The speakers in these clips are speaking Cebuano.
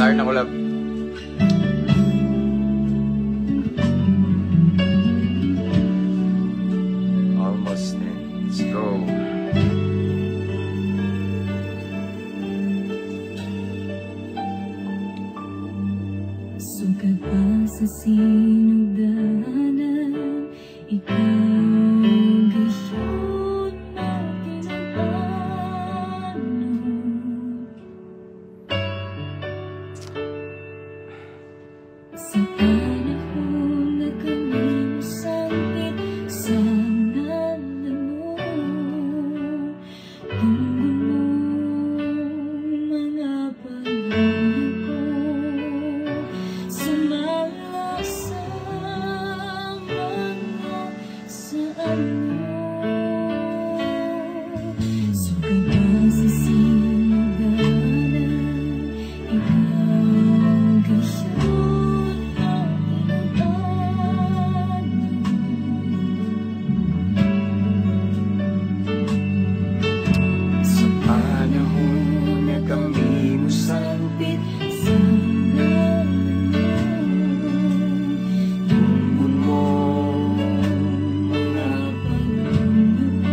Start na ko, love. Almost 10. Let's go. Sugad pa sa sinugdanan, ikaw gayon ang tinagano. Sa panahon na kami masangpit sa ngalan mo, tunggo mo mga panghangyo ko, sumala sa mga saan mo. Sugad pa sa sinugdanan, ikaw gayon ang tinagano. Sa panahon na kami musangpit sa ngalan mo, tungkol mo mga panghangyo ko,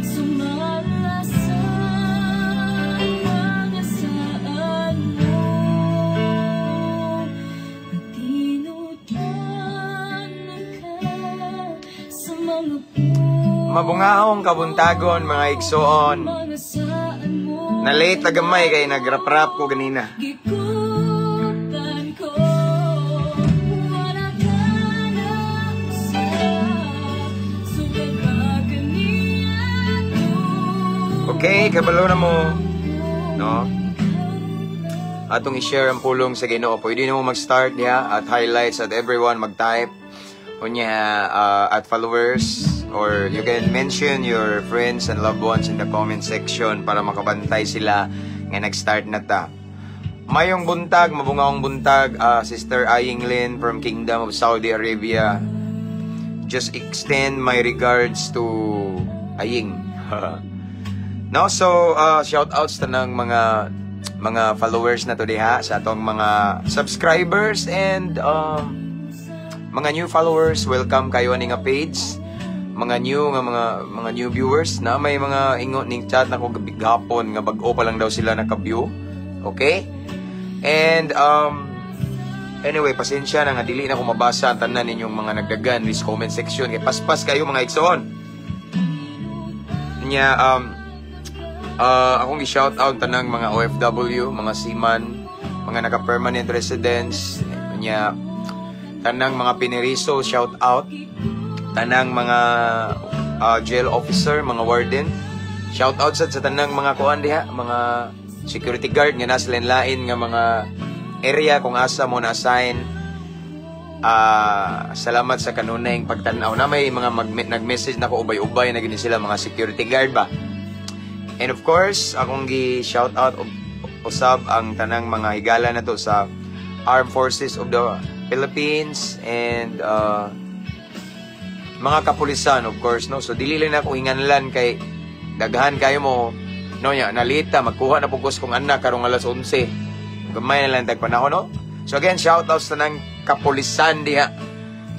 sumala sa mga saan mo, at tinutan ka sa mga Mabungahong kabuntagon, mga igsoon. mga saan mo. Na-late na gamay kay nagrap-rap ko ganina. Gikutan ko, wala ka na usa, sugad ba kaniadto? Okay, kabalo na mo. No? Atong i-share ang pulong sa Ginoo. Pwede na mo mag-start niya at highlights at everyone mag-type. Unya at followers, or you can mention your friends and loved ones in the comment section para makabantay sila nga nag-start na ta. Mayong buntag, mabungahong buntag, Sister Aying Lin from Kingdom of Saudi Arabia. Just extend my regards to Aying. No, so shout outs ta ng mga followers na to diha sa atong mga subscribers and mga new followers, welcome kayo ani nga page. Mga new nga mga new viewers na may mga ingon ning chat nako gahapon nga bag-o pa lang daw sila naka-view. Okay? And anyway, pasensya na nga dili na ko mabasa ang tanan ninyong mga nagdagan this comment section kay paspas kayo, mga igsoon. Nya akong i-shout out tanang mga OFW, mga seaman, mga naka-permanent residents, nya tanang mga pineriso, shout out. Tanang mga jail officer, mga warden. Shout out sad sa tanang mga kuan diha, mga security guard nga nasa lain-lain nga mga area kung asa mo na-assign. Salamat sa kanunay pagtan-aw na may mga nag-message na ko ubay-ubay na gini sila mga security guard ba. And of course, akong gi-shout out usab ang tanang mga higala na to sa Armed Forces of the Philippines and mga kapulisan, of course, no. So dili lang ako hinganlan kay daghan kayo mo, no, nya nalita magkuha na pugos kong anak karong alas 11. Gamay na lang tag panahon, no. So again, shout out sa tanang kapulisan diha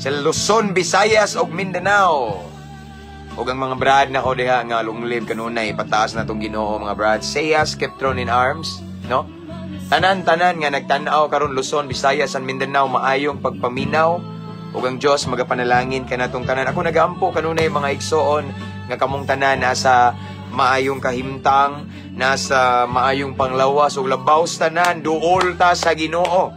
sa Luzon, Visayas ug Mindanao. Ug ang mga brad nako diha nga long live kanunay, pataas na tong Ginoo, mga brad. Sayas kept throne in arms, no? Tanan-tanan nga nagtan-aw karon Luzon, Visayas and Mindanao, maayong pagpaminaw ug ang Dios magapanalangin kanatong tanan. Ako nagaampo kanunay, mga igsoon, nga kamong tanan nasa maayong kahimtang, nasa maayong panglawas ug labaw sa tanan duol ta sa Ginoo.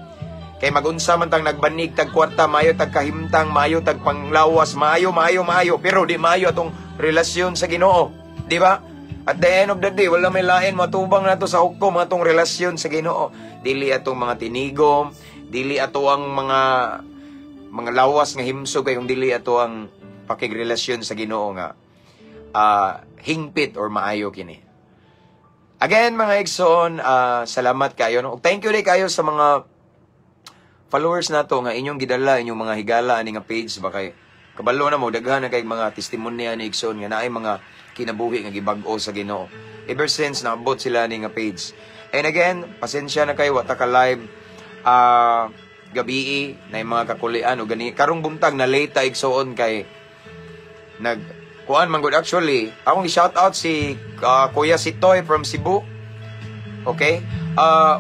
Kay magunsa man tang nagbanig tag kwarta, maayo tag kahimtang, maayo tag panglawas, maayo, maayo, maayo, pero di maayo atong relasyon sa Ginoo, di ba? At the end of the day, wala may lain matubang nato sa hukom atong relasyon sa Ginoo. Dili atong mga tinigom, dili ato ang mga lawas nga himsog kay kung dili ato ang pakigrelasyon sa Ginoo nga hingpit or maayo kini. Again, mga igsoon, salamat kayo, no? Thank you rin kayo sa mga followers nato nga inyong gidala inyong mga higala ani nga page ba kay kabalo na mo daghan na kay mga testimonya ni igsoon nga naay mga kinabuhi nga gibag-o sa Ginoo ever since naabot sila ni nga page. And again, pasensya na kayo, wa ta ka live gabii na yung mga kakulian o gani karong buntag na late ta, igsuon, kay nag kuan man gud. Actually, akong i-shout out si Kuya Sitoy from Cebu. Okay?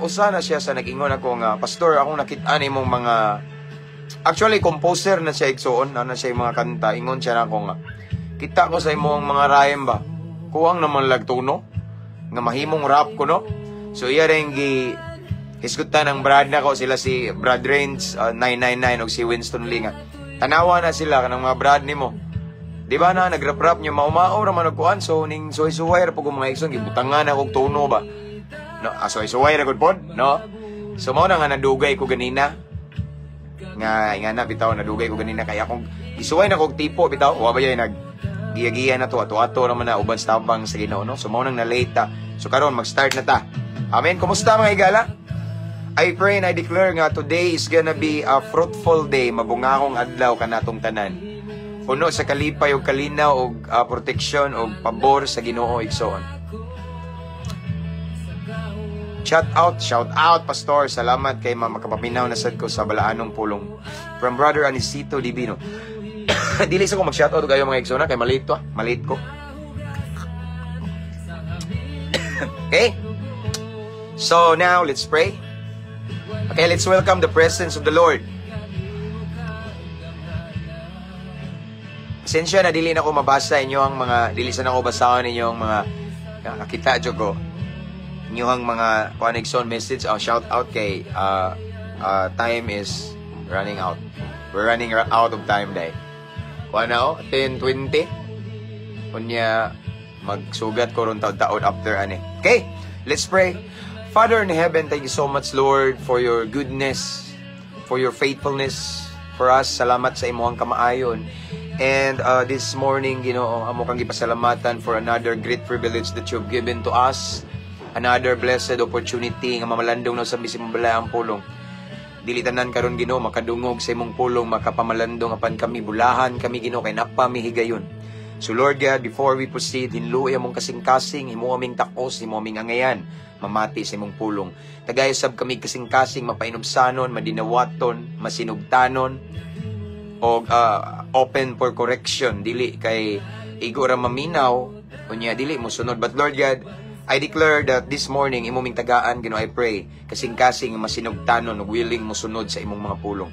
Usa na siya sa nag-ingon ako nga, "Pastor, akong nakit-an imong mga." Actually, composer na siya, igsuon, na siya yung mga kanta. Ingon siya na ako nga, "Kita ko sa imong mga rhyme ba, kuwang naman lag tono nga mahimong rap ko, no?" So iya rin gi hisgutan ang brad na ko sila, si Brad Range 999 og si Winston Lee, nga tanawa na sila kanang mga brad nimo. Di ba na nagrap-rap niyo, maumao ra man og kuan. So ning suway-suway ra pud ko, mga igsoon, gibutangan ako og tono ba, no? Ah, suway-suway ra gud pod, no? So mao na nga nadugay ko ganina nga nga na bitaw, nadugay ko ganina kay akong gisuway na kog tipo bitaw. Wa ba yay nag giya-giya na to, ato-ato naman na uban sa tabang sa Ginoo, no? So mao nang na-late ta. So karon mag-start na ta. Amen. Kumusta, mga higala? I pray and I declare nga today is gonna be a fruitful day, mabungahong adlaw kanatong tanan, puno sa kalipay ug kalinaw ug proteksyon ug pabor sa Ginoo, igsoon. Shout out, shout out, Pastor. Salamat kay makapaminaw na sad ko sa balaanong pulong. From Brother Anisito Divino. Dili sa ko mag-shout out kayo, mga igsoon, kay malate to. Ah. Malate ko. Okay? So now, let's pray. Okay, let's welcome the presence of the Lord. Pasensya na dili na ko mabasa inyo ang mga dili sa na ko basahon ninyo ang mga nakakita jud ko inyong mga kuan, igsoon, message. Oh, shout out kay time is running out. We're running out of time day. Kuan na oh, 10:20. Unya magsugat ko ron taon-taon after ani. Okay, let's pray. Father in heaven, thank you so much, Lord, for your goodness, for your faithfulness for us. Salamat sa imong kamaayon. And this morning, Ginoo, amo kang gipasalamatan for another great privilege that you've given to us. Another blessed opportunity nga mamalandong na sa bisan balaang pulong. Dili tanan karon, Ginoo, makadungog sa imong pulong, makapamalandong, apan kami bulahan kami, Ginoo, kay naa pa mi higayon. So Lord God, before we proceed, hinluoy among kasing-kasing, himo aming takos, himo aming angayan, mamati sa imong pulong. Tagay sab kami kasing-kasing, mapainubsanon, madinawaton, masinugtanon, og open for correction. Dili kay igo ra maminaw unya dili mo sunod. But Lord God, I declare that this morning imo ming tagaan, Ginoo. I pray kasing-kasing masinugtanon ug willing mo sunod sa imong mga pulong.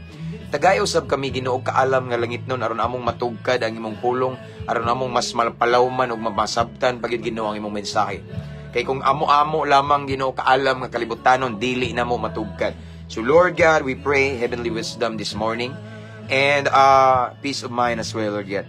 Tagay usab kami, Ginoo, kaalam nga langitnon aron among matugkad ang imong pulong, aron among mas malapalawman ug mamasabtan pagid, Ginoo, ang imong mensahe. Kay kung amo-amo lamang, Ginoo, kaalam nga kalibutanon, dili na mo matugkad. So Lord God, we pray heavenly wisdom this morning and peace of mind as well, Lord God.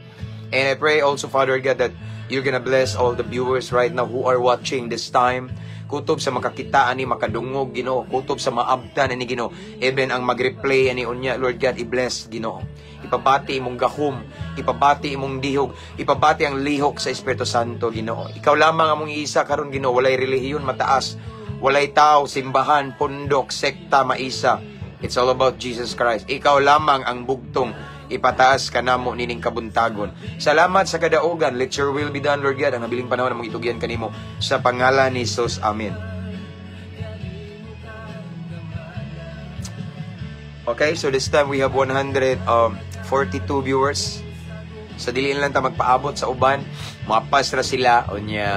And I pray also, Father God, that you're gonna bless all the viewers right now who are watching this time. Kutob sa makakita ani, makadungog, Ginoo, kutob sa maabtan ani, Ginoo, even ang mag-replay ani unya, Lord God, i-bless, Ginoo. Ipabati imong gahom, ipabati imong dihog, ipabati ang lihok sa Espiritu Santo, Ginoo. Ikaw lamang among iisa karon, Ginoo, walay relihiyon mataas, walay tao, simbahan, pundok, sekta maisa. It's all about Jesus Christ. Ikaw lamang ang bugtong ipataas ka namo nining kabuntagon. Salamat sa kadaugan. Let your will be done, Lord God. Ang nabiling panahon among itugyan kanimo sa pangalan ni Jesus. Amen. Okay, so this time we have 142 viewers. So dili lang ta magpaabot sa uban, mapas ra sila unya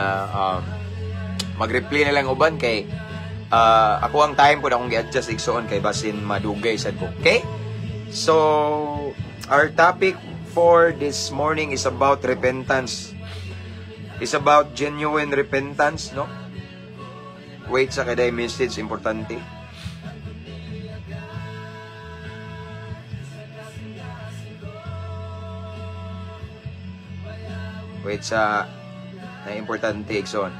mag-reply na lang uban kay ako ang time po na akong gi-adjust, igsoon, kay basin madugay sad ko. Okay? So our topic for this morning is about repentance. It's about genuine repentance, no? Wait sa kaday message importante. Wait sa na importante, igsoon.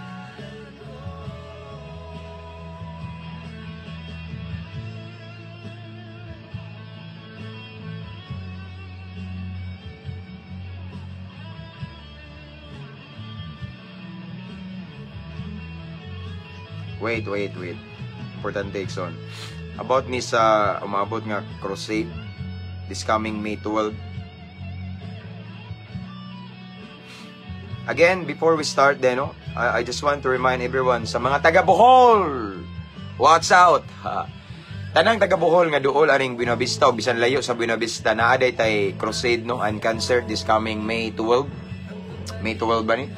Wait, wait, wait. Importante, igsoon. About ni sa umabot nga crusade this coming May 12. Again, before we start din, no, I just want to remind everyone sa mga taga Bohol, Watch out. Ha. Tanang taga Bohol nga duol aning Buena Vista o bisan layo sa Buena Vista, naa day tay crusade, no, and concert this coming May 12. May 12 ba ni?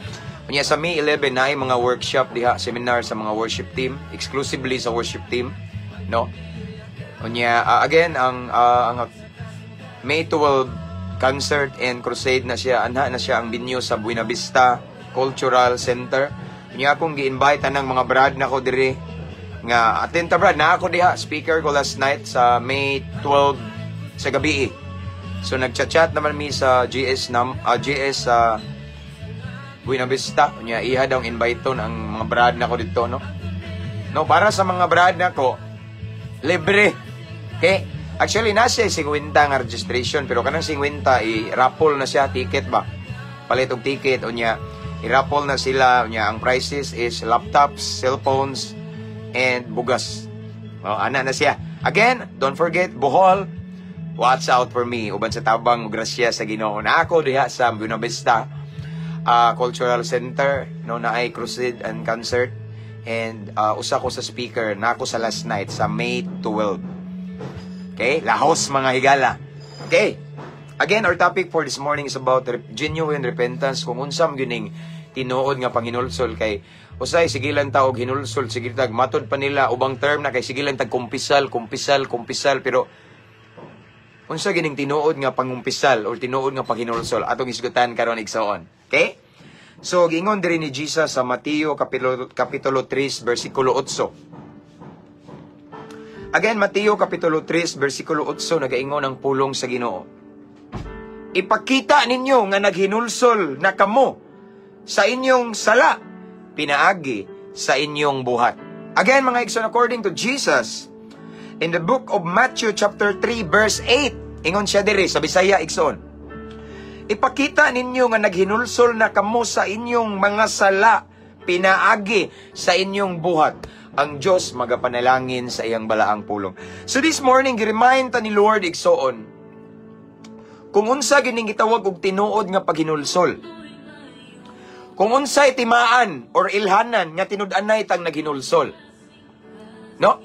Unya sa May 11 na mga workshop diha, seminar sa mga worship team, exclusively sa worship team, no? Unya again ang May 12 concert and crusade na siya, anha na siya ang venue sa Buena Vista Cultural Center. Unya akong gi-invite tanang mga brad nako diri nga attend ta, brad. Na ako diha, speaker ko last night sa May 12 sa gabi. So nagchat-chat naman mi sa GS nam GS sa Buena Vista. Unya iha daw invite ang mga brad nako dito, no. No, para sa mga brad nako, libre. Okay? Actually, nasa 50 nga registration, pero kanang 50 i-raffle na siya ticket ba. Palit og ticket, unya i-raffle na sila. Unya ang prices is laptops, cellphones and bugas. Oh, ana na siya. Again, don't forget, Bohol, watch out for me uban sa tabang ug grasya sa Ginoo. Na ako diha sa Buena Vista Cultural Center, no, naay crusade and concert and usa ko sa speaker na ako sa last night sa May 12. Okay? Lahos, mga higala. Okay. Again, our topic for this morning is about genuine repentance. Kung unsa man gyud ning tinuod nga panghinulsol, kay usay sige lang ta og hinulsol, sige tag matod pa nila ubang term na kay sige lang tag kumpisal, kumpisal, kumpisal, pero unsa gining tinuod nga pangumpisal or tinuod nga paghinulsol? Atong isgutan karon, igsoon. Okay? So giingon diri ni Jesus sa Mateo kapitulo 3 bersikulo 8. Again, Mateo kapitulo 3 bersikulo 8, nagaingon ang pulong sa Ginoo. "Ipakita ninyo nga naghinulsol na kamo sa inyong sala pinaagi sa inyong buhat." Again, mga igsoon, according to Jesus, in the book of Matthew chapter 3 verse 8, ingon siya diri sa Bisaya, igsoon. "Ipakita ninyo nga naghinulsol na kamo sa inyong mga sala pinaagi sa inyong buhat. Ang Diyos magapanalangin sa iyang balaang pulong." So this morning, gi-remind ta ni Lord, igsoon, kung unsa gining gitawag og tinuod nga paghinulsol. Kung unsay timaan or ilhanan nga tinud-anay tang naghinulsol. No?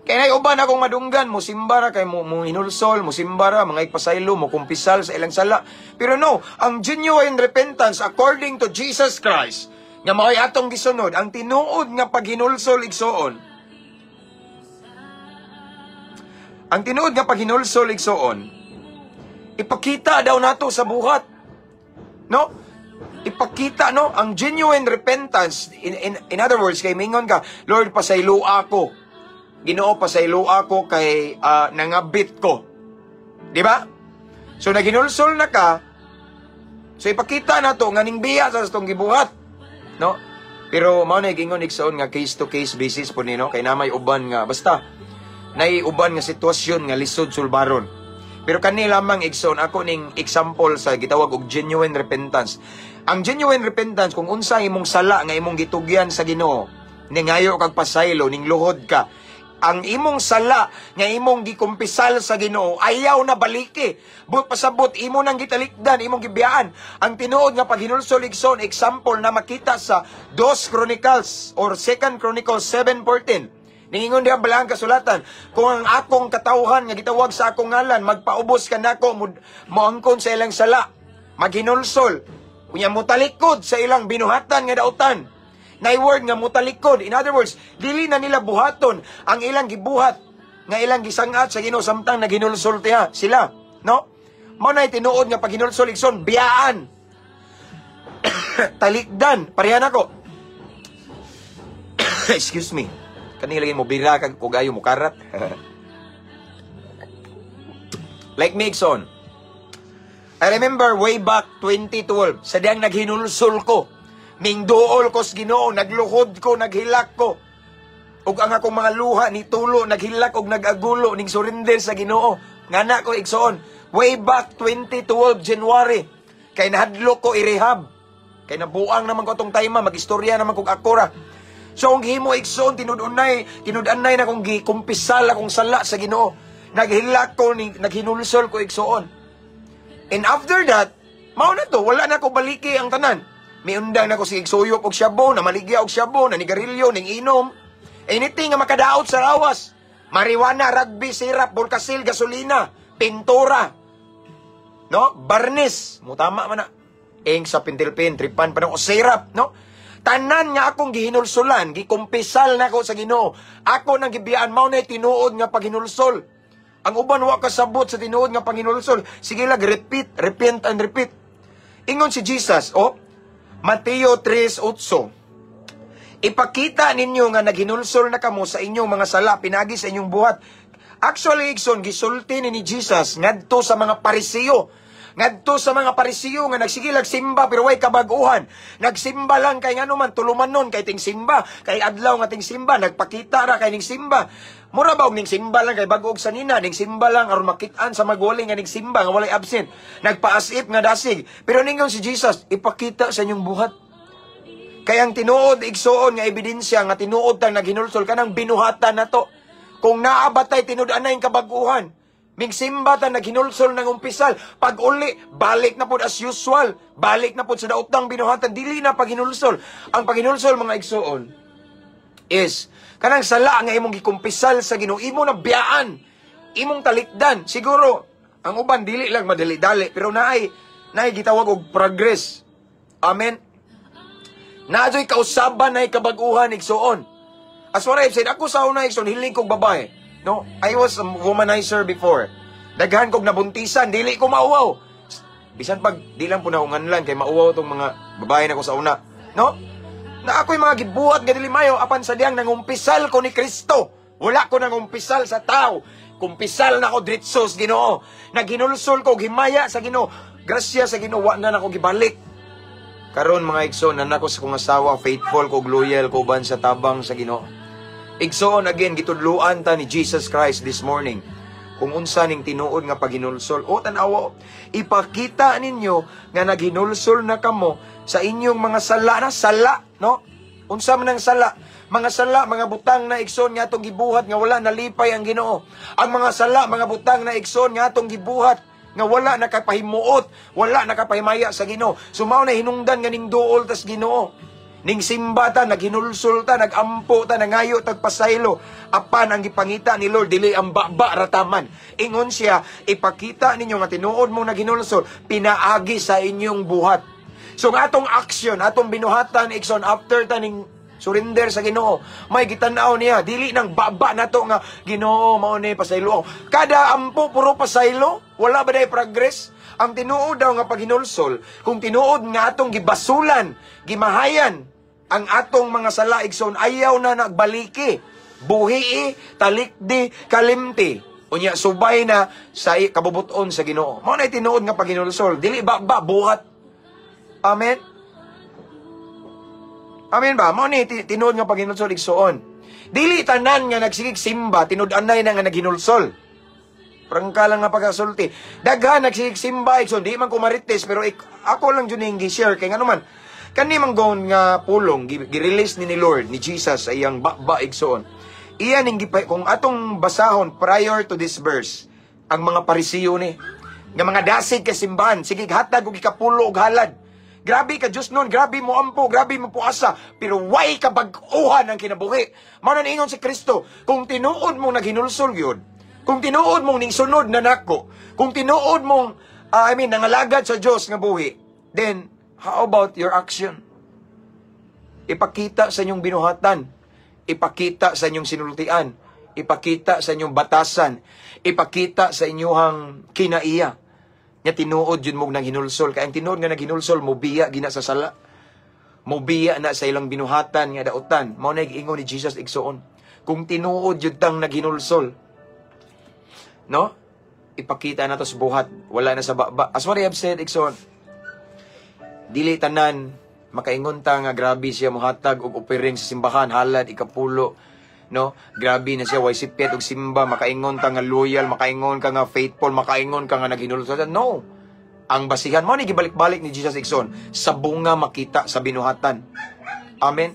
Kay nay uban akong madunggan, mo simba ra kay mo hinulsol, mo simba ra, mga ipasaylo, mo kumpisal sa ilang sala. Pero no, ang genuine repentance according to Jesus Christ, nga mao'y atong gisunod, ang tinuod nga paghinulsol, igsoon. Ang tinuod nga paghinulsol, igsoon, ipakita daw nato sa buhat. No? Ipakita, no, ang genuine repentance. In other words, kay mingon ka, "Lord, pasaylo ako. Ginoo, pasaylo ako kay nangabit ko." Di ba? So naghinulsol na ka. So ipakita na to nga ning biya sa atong gibuhat. No? Pero mao na gingon, igsoon, nga case to case basis po ni, no, kay na may uban nga basta nay uban nga sitwasyon nga lisod sulbaron. Pero kani lamang, igsoon, ako ning example sa gitawag og genuine repentance. Ang genuine repentance, kung unsa imong sala nga imong gitugyan sa Ginoo, ningayo kag pasaylo, ning luhod ka. Ang imong sala nga imong gikumpisal sa Ginoo, ayaw na baliki. But pasabot imo nang gitalikdan, imong gibiyaan. Ang tinuod nga paghinulsol, igsoon, example na makita sa Dos Chronicles or Second Chronicles 7:14. Ningingon diha balaang kasulatan, "Kung ang akong katawhan nga gitawag sa akong ngalan magpaubos kanako, moangkon sa ilang sala, maghinulsol, unya mutalikod sa ilang binuhatan nga dautan." Nay word nga mutalikod. In other words, dili na nila buhaton ang ilang gibuhat nga ilang gisangat sa Ginoo samtang naghinulsol tiha sila, no? Mao na tinuod nga paghinulsol, igsoon, biyaan. Talikdan, parehan ako. Excuse me. Kani lagi mo bira kag kugayo mo karat. Like me, igsoon. I remember way back 2012, sa diyang naghinulsol ko. Mingduol ko sa Ginoo, nagluhod ko, naghilak ko. Ug ang akong mga luha ni tulo, naghilak og nag-agulo ning surrender sa Ginoo. Ngana ko, igsoon, way back 2012 January, kay nahadlok ko i-rehab. Kay nabuang naman ko atong time, magistorya naman kog akora. So ang himo, igsoon, tinud-anay na kong gikumpisal akong sala sa Ginoo. Naghilak ko, naghinulsol ko, igsoon. And after that, mao na to, wala na ko baliki ang tanan. Miundang na ko sige suyop og shabu, na maligya og shabu, na nigarilyo, ning inom. Anything nga makadaot sa lawas. Marijuana, rugby, syrup, burkasil, gasolina, pintura. No? Barnis. Mutama man na. Ing sa pintilpin, tripan pa na o syrup, no? Tanan nga akong gihinulsulan, gikumpisal nako sa Ginoo. Ako nang gibiyaan, mao na tinuod nga paghinulsol. Ang uban wa kasabot sa tinuod nga paghinulsol. Sige lang, repeat, repent and repeat. Ingon si Jesus, oh, Mateo 3:8. Ipakita ninyo nga naghinulsol na kamo sa inyong mga sala, pinagi sa inyong buhat. Actually, igsoon, gisulti ni Jesus ngadto sa mga Pariseo. Ngadto sa mga Pariseo nga nagsigilag simba pero way kabag-uhan. Nagsimba lang kay ngano man tulumanon kay ting simba, kay adlaw nga ting simba, nagpakita ra kay ning simba. Mura ba og ning simba lang kay bag-o og sanina, ning simba lang aron makit-an sa magwali nga ning simba nga walay absent. Nagpaasip nga dasig. Pero ningon si Jesus, ipakita sa inyong buhat. Kaya ang tinuod igsuon nga ebidensya nga tinuod tang naghinulsol kanang binuhatan nato. Kung naa ba tay tinud-anay kabaguhan, mingsimba ta naghinulsol ng umpisal, pag uli, balik na pod as usual, balik na pod sa daotang binuhatan, dili na paghinulsol. Ang paghinulsol, mga igsuon, is kanang sala nga imong gikumpisal sa Ginoo, imo na biyaan, imong talikdan. Siguro ang uban dili lang madali-dali, pero naay gitawag og progress. Amen. Naa kausaban na kabaguhan, igsuon. As what I've said, ako sa una, igsuon, hiling kong babae. No, I was a womanizer before. Daghan kog nabuntisan, dili ko mauwaw. Bisan pag di lang po naunganlan kay mauwaw tong mga babae na ko sa una. No? Na ako'y mga gibuhat nga dili mayo apan sa diyang nangumpisal ko ni Kristo. Wala ko nangumpisal sa tao. Kumpisal na ko diretso sa Ginoo. Naghinulsol ko himaya sa Ginoo. Grasya sa Ginoo, wa na nako gibalik. Karon, mga igsoon, naa ko sa kong asawa, faithful ko, loyal ko ban sa tabang sa Ginoo. Igsoon, again, gitudluan ta ni Jesus Christ this morning kung unsa ning tinuod nga paghinulsol. O tan-awa, ipakita ninyo nga naghinulsol na kamo sa inyong mga sala na sala, no? Unsa man ang sala? Mga sala, mga butang na, igsoon, nga atong gibuhat nga wala nalipay ang Ginoo. Ang mga sala, mga butang na, igsoon, nga atong gibuhat nga wala nakapahimuot, wala nakapahimaya sa Ginoo. So mao na hinungdan nga ning duol tas Ginoo. Ning simba ta, naghinulsol ta, nagampo ta, nangayo tag pasaylo. Apan ang gipangita ni Lord, dili ang baba rataman. Ingon siya, ipakita ninyo nga tinuod mo naghinulsol, pinaagi sa inyong buhat. So ang atong action, atong binuhatan, igsoon, after ta ning surrender sa Ginoo, may gitan-aw niya, dili nang baba nato nga Ginoo, mao ni pasaylo ako. Kada ampo puro pasaylo, wala ba day progress? Ang tinuod daw nga paghinulsol, kung tinuod nga atong gibasulan, gimahayan ang atong mga sala, igsoon, ayaw na nagbaliki, buhii, talikdi, kalimti. Unya subay na sa kabubuton sa Ginoo. Mao na tinuod nga paghinulsol, dili ba ba buhat. Amen. Amen ba? Mao ni tinuod nga paghinulsol, igsoon. Dili tanan nga nagsigig simba tinud-anay na nga naghinulsol. Prangka lang nga pagkasulti. Daghan nagsigig simba, igsoon, di man ko marites, pero ako lang jud ning gi-share kay ngano man kani man gon nga pulong gi-release ni Lord ni Jesus sa iyang baba, igsoon. Iya ning kung atong basahon prior to this verse, ang mga Parisiyo ni nga mga dasig kay simbahan, sige hatag og ikapulo og halad. Grabe ka Diyos nun, grabe mo ampo, grabe mo puasa, pero way ka bag-uhan ang kinabuhi. Mao na niingon si Kristo, kung tinuod mong naghinulsol gyud, kung tinuod mong ningsunod na nako, kung tinuod mong, I mean, nangalagad sa Diyos nga buhi, then, how about your action? Ipakita sa inyong binuhatan, ipakita sa inyong sinultian, ipakita sa inyong batasan, ipakita sa inyong kinaiya nga tinuod yun mong nanghinulsol. Kaya ang tinuod nga naghinulsol, mobiya gina sa sala. Mobiya na sa ilang binuhatan nga dautan. Mao na ingon ni Jesus, igsoon. Kung tinuod yun tang naghinulsol, no? Ipakita na to sa buhat. Wala na sa baba. As what I have said, igsoon, dili tanan makaingon ta nga grabe siya mohatag og offering sa simbahan, halad, ikapulo, no? Grabe na siya, way sipyet og simba, makaingon ta nga loyal, makaingon ka nga faithful, makaingon ka nga naghinulsol. No, ang basihan mo ni gibalik-balik ni Jesus, igsoon, sa bunga makita sa binuhatan. Amen.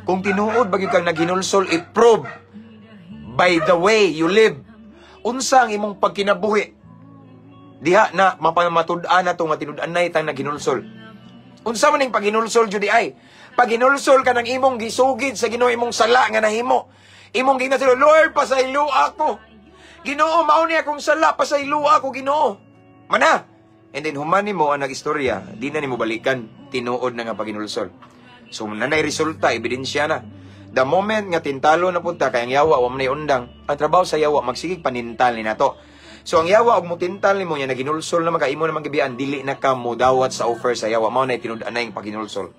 Kung tinuod ba gyud kang naghinulsol, i-prove by the way you live. Unsa ang imong pagkinabuhi diha na mapamatud-an na to nga tinud-anay tang naghinulsol. Unsa man ning paghinulsol jud ay? Paghinulsol ka ng imong gisugid sa Ginoo imong sala nga nahimo. Imong giingnan sila, "Lord, pasaylo ako. Ginoo, mao ni akong sala, pasaylo ako, Ginoo." Mana. And then human nimo ang nag-istorya, di na nimo balikan, tinuod na nga paginulsol. So nanay resulta, ebidensya na. The moment nga tintalo na punta kay ang yawa wa man undang, ang trabaho sa yawa magsigig panintal ni nato. So ang yawa og mutintal nimo niya, naginulsol na maka, imo naman gibiyaan, dili na ka mo dawat sa offer sa yawa. Mao na tinud-anay paginulsol.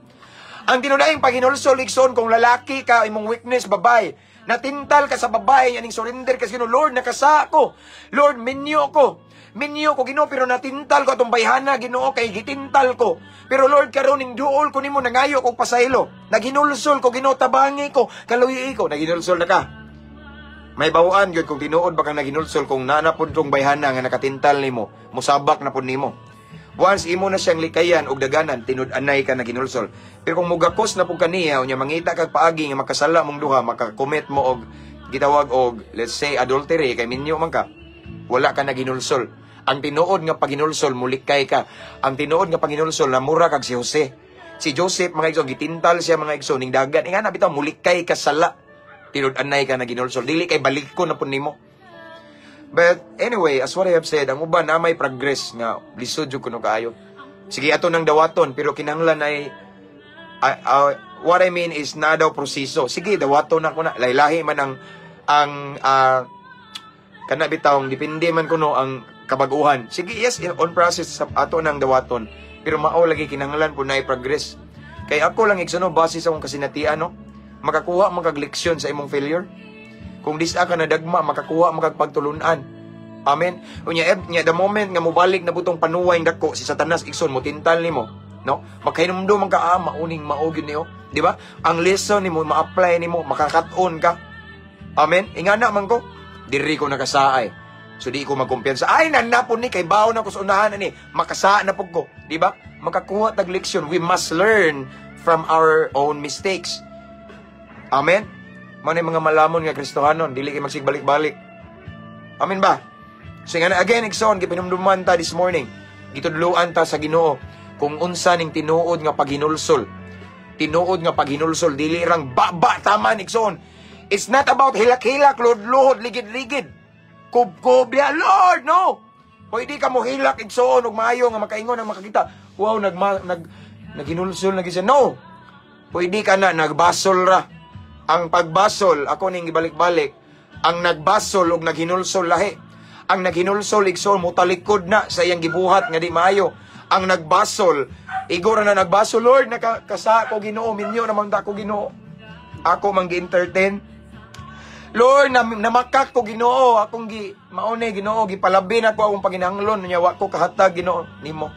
Ang tinud-anay paginulsol, igsoon, kung lalaki ka, imong weakness babae, natintal ka sa babae, aning surrender ka sa Ginoo, "Lord, nakasa ko. Lord, minyo ko. Minyo ko, Ginoo, pero natintal ko atong bayhana, Ginoo, kay gitintal ko. Pero Lord, karon ning duol ko nimo, nangayo kog pasaylo. Naginulsol ko, Ginoo, tabangi ko, kaluyi ko." Naginulsol na ka. May bawaan gyud kung tinuod ba kang naginulsol kung naa pud tong bayhana nga nakatintal nimo, musabak na pud nimo. Once imo na siyang likayan og daganan, tinud-anay ka naginulsol. Pero kung mugakos na pud kaniya, unya mangita kag paagi nga makasala mong duha, makakommit mo og gitawag og, let's say, adultery kay minyo man ka, wala ka naginulsol. Ang tinuod nga paginulsol, mulikay ka. Ang tinuod nga paginulsol, namura kag si Jose. Si Joseph, mga igsoon, gitintal siya, mga igsoon, ning dagan. Inga na bitaw, mulikay ka sala. Tinud-anay ka naginulsol. Dili kay balik ko na pud nimo. But anyway, as what I have said, ang uban na may progress nga lisod jud kuno kaayo. Sige, ato nang dawaton, pero kinahanglan ay what I mean is na daw proseso. Sige, dawaton na ko na. Laylahi man ang kana bitawng depende man kuno ang kabaguhan. Sige, yes, on process sa ato nang dawaton. Pero mao lagi, kinahanglan po na progress. Kay ako lang, igsoon, base sa akong kasinatian, no, makakuha man kag leksyon sa imong failure. Kung di ka nadagma, makakuha man kag pagtulunan. Amen. Unya nya the moment nga mobalik na butong panuway dako si Satanas, igsoon, mo tintal nimo, no? Makahinumdum man ka, "Ah, mauning mao gyud niyo." Di ba? Ang lesson nimo ma-apply nimo, makakaton ka. Amen. Ingana man ko, diri ko nakasaay. So di ko magkumpiyansa. Ay, nanapon ni kay bawo na ko sa unahan ani. Makasaa na pud ko, di ba? Makakuha tag leksyon. We must learn from our own mistakes. Amen. Mao ni mga malamon nga Kristohanon, dili kay magsigbalik-balik. Amen ba? So nga na, again, igsoon, gipinumduman ta this morning. Gitudloan ta sa Ginoo kung unsa ning tinuod nga paghinulsol. Tinuod nga paghinulsol, dili rang ba-ba taman, igsoon. It's not about hilak-hilak, luhod-luhod, ligid-ligid. Kubkob ya, "Lord, no!" Pwede ka mo hilak, igsoon, ug maayo nga makaingon ang makakita. "Wow, nag naghinulsol na siya." No! Pwede ka na, nagbasol ra. Ang pagbasol, ako ning gibalik-balik, ang nagbasol ug naghinulsol lahi. Ang naghinulsol, igsoon, mutalikod na sa iyang gibuhat nga di maayo. Ang nagbasol, igor na nagbasol, "Lord, nakakasa ko, Ginoo, minyo naman ta ko, Ginoo. Ako man gi-entertain. Lord, namakak ko, Ginoo, akong gi maone, Ginoo, gipalabi na ko akong paginanglon nya wa ko kahatag, Ginoo, nimo.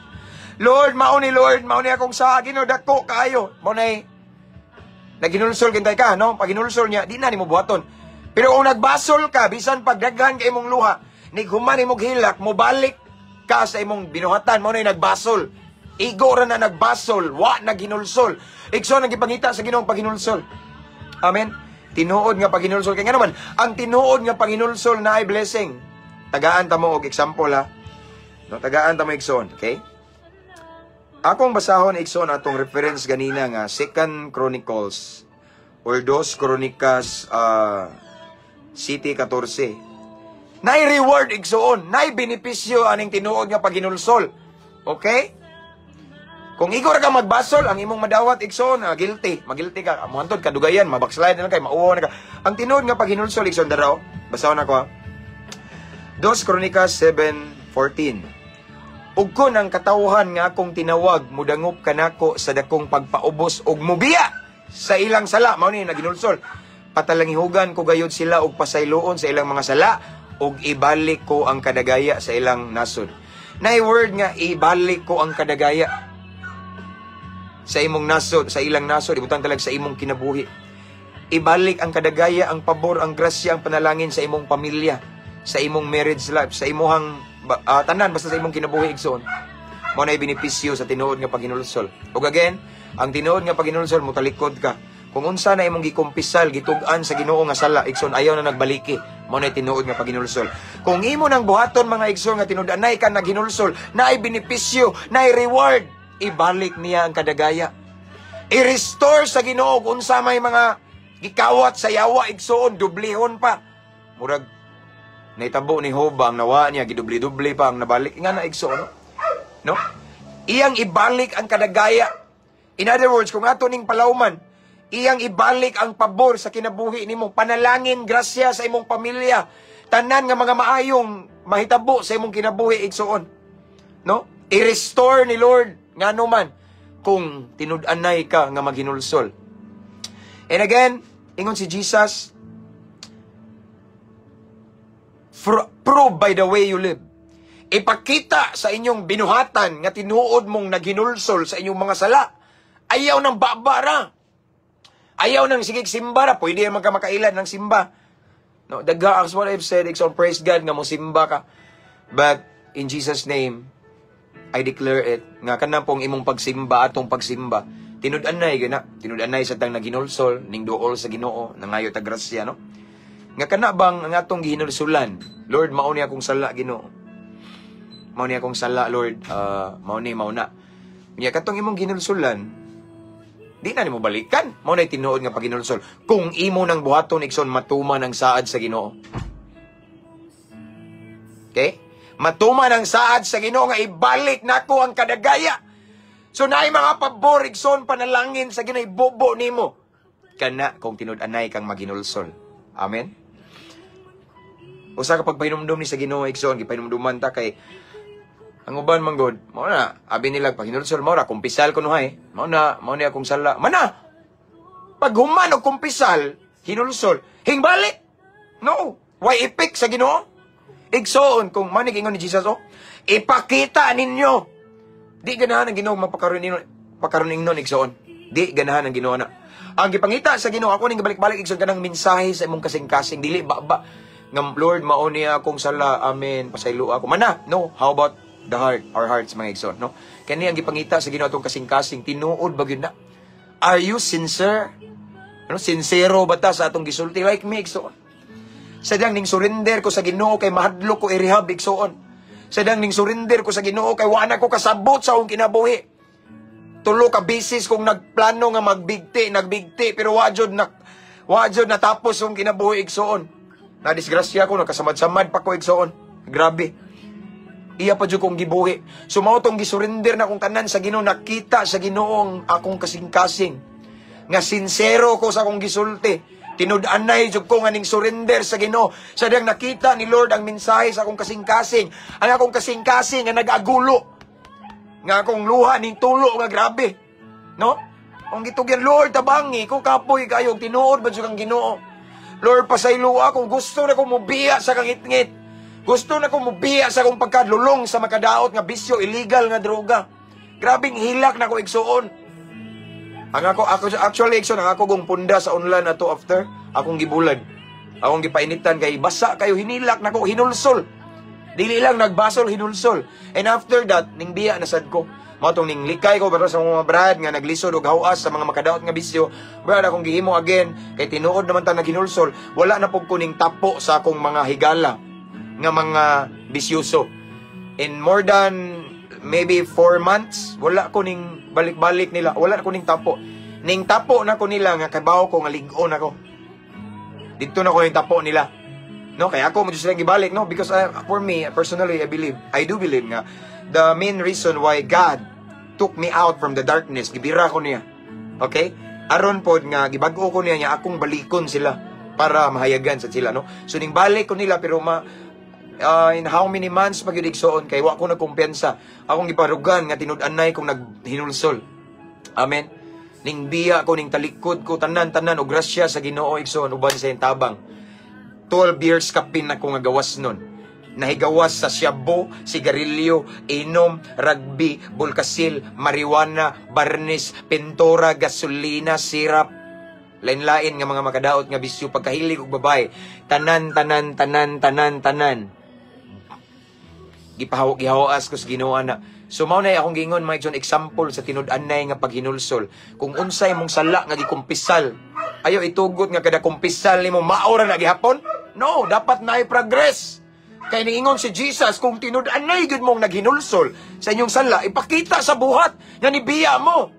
Lord, mauni, Lord, mauni akong sa Ginoo, dako kaayo." Mao nay naginulsol kintay ka, no? Pag ginulsol niya, di na nimo buhaton. Pero kung nagbasol ka, bisan pag daghan kay imong luha, nighuman imong hilak, mobalik ka sa imong binuhatan, mao nay nagbasol. Igo ra na nagbasol, wa naginulsol. Igsoon, ang gipangita sa Ginoo paghinulsol. Amen. Tinuod nga paghinulsol kay nga naman, ang tinuod nga paghinulsol na ay blessing. Tagaan ta mo og example ha. No, tagaan ta mo, igsoon, okay? Akong basahon, igsoon, atong reference ganina nga Second Chronicles or Dos Kronikas 7:14. Nay reward, igsoon, nay benepisyo aning tinuod nga paghinulsol. Okay? Kung igo ra ka magbasol, ang imong madawat, igsoon, guilty, magilty ka, muhantod kadugayan, mabackslide na lang kay mauwaw na ka. Ang tinuod nga paghinulsol, igsoon, daraw, basahon ako ha. Dos Kronikas 7:14. "Ug kon ang katawhan nga akong tinawag mudangop kanako sa dakong pagpaubos ug mubiya sa ilang sala," mao ni naginulsol. "Patalangihugan ko gayud sila og pasayloon sa ilang mga sala ug ibalik ko ang kadagaya sa ilang nasod." Nay word nga "ibalik ko ang kadagaya" sa imong nasod, sa ilang nasod, ibutang talag sa imong kinabuhi. Ibalik ang kadagaya, ang pabor, ang grasya, ang panalangin sa imong pamilya, sa imong marriage life, sa imuhang tanan, basta sa imong kinabuhi, igsoon. Mao nay benepisyo sa tinuod nga paghinulsol. Ug again, ang tinuod nga paghinulsol, mutalikod ka. Kung unsa na imong gikumpisal, gitug-an sa Ginoo nga sala, igsoon, ayaw na nagbaliki. Mao nay tinuod nga paghinulsol. Kung imo nang buhaton, mga igsoon, nga tinud-anay ka naghinulsol, naay benepisyo, naay reward, ibalik niya ang kadagaya. I-restore sa Ginoo kung unsa may mga Gikawat sa yawa, igsoon, dublihon pa. Murag naitabo ni Hoba ang nawa niya, gidubli-dubli pa ang nabalik. Nga na, igsoon, no? No? Iyang ibalik ang kadagaya. In other words, kung ato ning palawman, iyang ibalik ang pabor sa kinabuhi nimo, panalangin, grasya sa imong pamilya, tanan nga mga maayong mahitabo sa imong kinabuhi, igsoon. No? I-restore ni Lord ngano man kung tinud-anay ka nga maghinulsol. And again, ingon si Jesus, "Prove by the way you live." Ipakita sa inyong binuhatan nga tinuod mong naghinulsol sa inyong mga sala. Ayaw ng babara. Ayaw ng sigig simba ra. Pwede man ka makailan ng simba. No, the God, as what I've said, it's on, praise God nga mo simba ka. But in Jesus' name, I declare it nga kanang pong imong pagsimba, atong pagsimba, tinud-anay gana, tinud-anay sa tang naghinulsol ning duol sa Ginoo, nangayo ta grasya, no, nga kana bang ang atong gihinulsulan, "Lord, mao ni akong sala, Ginoo, mao ni akong sala, Lord, mao ni, mao na." Nya katong imong gihinulsulan, di na nimo balikan. Mao na tinuod nga paghinulsol kung imo nang buhaton, igsoon, matuman ang saad sa Ginoo. Okay, matuman ang saad sa Ginoo nga ibalik nako ang kadagaya. So naay mga pabor, igsoon, panalangin sa Ginoo, ibobo nimo kana kung tinud-anay kang maghinulsol. Amen. Usa ka pagpahinumdum ni sa Ginoo, igsoon, gipahinumduman ta kay ang uban man god, mao na abi nila paghinulsol mao ra kumpisal ko nuhay. Mao na, mao ni akong sala. Mana. Pag human og kumpisal, hinulsol, hingbalik. No, why epek sa Ginoo? Igsoon, kung manig ingon ni Jesus, oh, ipakita ninyo. Di ganahan ang Ginoo magpakaroon ninyo, pakaroon nun, igsoon. Di ganahan ang Ginoo na. Ang gipangita sa Ginoo, ako ning gibalik-balik, igsoon, kanang mensahe sa imong kasing-kasing, dili ba ba nga "Lord, mao niya akong sala, amen, pasaylo ako." Mana, no, how about the heart, our hearts, mga igsoon, no? Kani ang gipangita sa Ginoo, atong kasing-kasing, tinuod ba gyud na? Are you sincere? Ano, sincero ba ta sa atong gisulti? Like me, igsoon. Sadyang ning surrender ko sa Ginoo kay mahadlok ko i-rehab, igsoon. Sadyang ning surrender ko sa Ginoo kay wa na ko kasabot sa akong kinabuhi. Tulo ka beses kong nagplano nga magbigti, nagbigti, pero wa jud natapos akong kinabuhi, igsoon. Nadisgrasya ko, nagkasamad-samad pa ko, igsoon. Grabe. Iya pa jud kong gibuhi. So mao tong gisurrender na kong tanan sa Ginoo, nakita sa Ginoo ang akong kasing-kasing. Nga sinsero ko sa akong gisulti. Tinud-anay jud ko nga ning surrender sa Ginoo. Sadyang nakita ni Lord ang mensahe sa akong kasing-kasing. Ang akong kasing-kasing nga nag-agulo. Nga akong luha ning tulo nga grabe. No? Ang gitugyan, "Lord, tabangi ko, kapoy kayo, tinuod ba jud kang Ginoo? Lord, pasaylo ako, gusto na ko mubiya sa kangitngit. Gusto na ko mubiya sa akong pagkalulong sa makadaot nga bisyo, illegal nga droga." Grabing hilak na ko, igsuon. Ang ako actually, igsoon, ang ako gong punda sa online ato after, akong gibulad. Akong gipainitan kay basa kayo, hinilak na ko, hinulsol. Dili lang nagbasol, hinulsol. And after that, ning biya na sad ko. Mao tong ning likay ko para sa mga brad nga naglisod og hawas sa mga makadaot nga bisyo. Brad, akong gihimo again kay tinuod naman ta naghinulsol. Wala na pud ko ning tapo sa akong mga higala nga mga bisyoso. In more than maybe 4 months, wala ko ning balik-balik nila. Wala na ko ning tapo. Ning tapo na ko nila nga kabaw ko nga lig-on ako. Dito na ko ning tapo nila. No, kaya ako mo silang gibalik, no, because for me personally, I do believe nga the main reason why God took me out from the darkness, gibira ko niya. Okay? Aron pod nga gibag-o ko niya niya akong balikon sila para mahayagan sa sila, no. So ning balik ko nila, pero ma in how many months pa gyud, igsoon, kay wa ko nagkumpiyansa. Akong giparugan nga tinud-anay kong naghinulsol. Amen. Ning biya ko, ning talikod ko tanan-tanan og grasya sa Ginoo, igsoon, uban sa iyang tabang. 12 years kapin ako nga gawas nun. Nahigawas sa shabu, sigarilyo, inom, rugby, bulkasil, marijuana, barnis, pintura, gasolina, sirap, lain-lain nga mga makadaot nga bisyo, pagkahilig og babae, tanan, tanan, tanan, tanan, tanan. Gipahaw gihawas ko sa Ginoo na. So mao na akong giingon, mga igsoon, example sa tinud-anay nga paghinulsol. Kung unsay mong sala nga gikumpisal, ayo itugot nga kada kumpisal nimo mao ra na gihapon. No, dapat naay progress. Kay niingon si Jesus, kung tinud-anay gyud mong naghinulsol sa inyong sala, ipakita sa buhat nga nibiya mo.